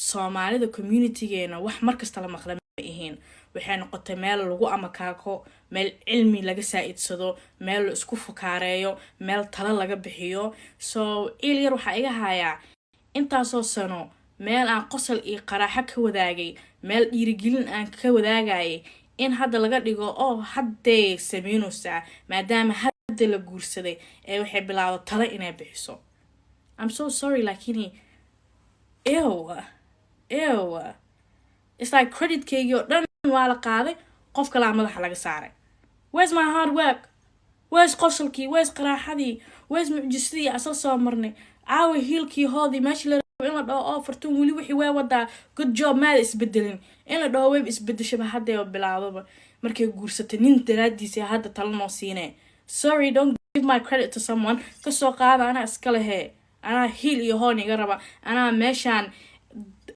Soomaalida communitygeena wax markasta la maqla ma ihiin. Waxay noqotay meel lagu amakaako, meel cilmi laga saa-idsado, meel la isku fukaareeyo, meel talo laga bixiyo. So ciil yar waxaa iga hayaa intaasoo sano meel aan qosol iyo qaraaxo ka wadaagay, meel dhiirigelin aan ka wadaagayay, in hadda laga dhigo oo hadday sameynaysaa maadaama hadda la guursaday ee waxay bilaawdo talo inay bixiso. I'm so sorry, laakiin ew, ew, it's like creditkeygii oo dhan waa la qaaday, qof kalaa madaxa laga saaray. Where's my hard work? Where's qosolkii? Where's qaraaxadii? Where's mucjisadii asal soo marnay? Caawa hiilkii hoodii meeshii la rabo in la dhaho oo Fartuun weli wixii waa wadaa, good job, maada isbedelin, in la dhaho wayba isbedeshaba hadday bilaawdaba markay guursatay nin daraadiisa hadda tala noo siinee. Sorry, don't give my credit to someone. Kasoo qaada, anaa iska lehee, anaa hiil iyo hoon iga raba, anaa meeshaan.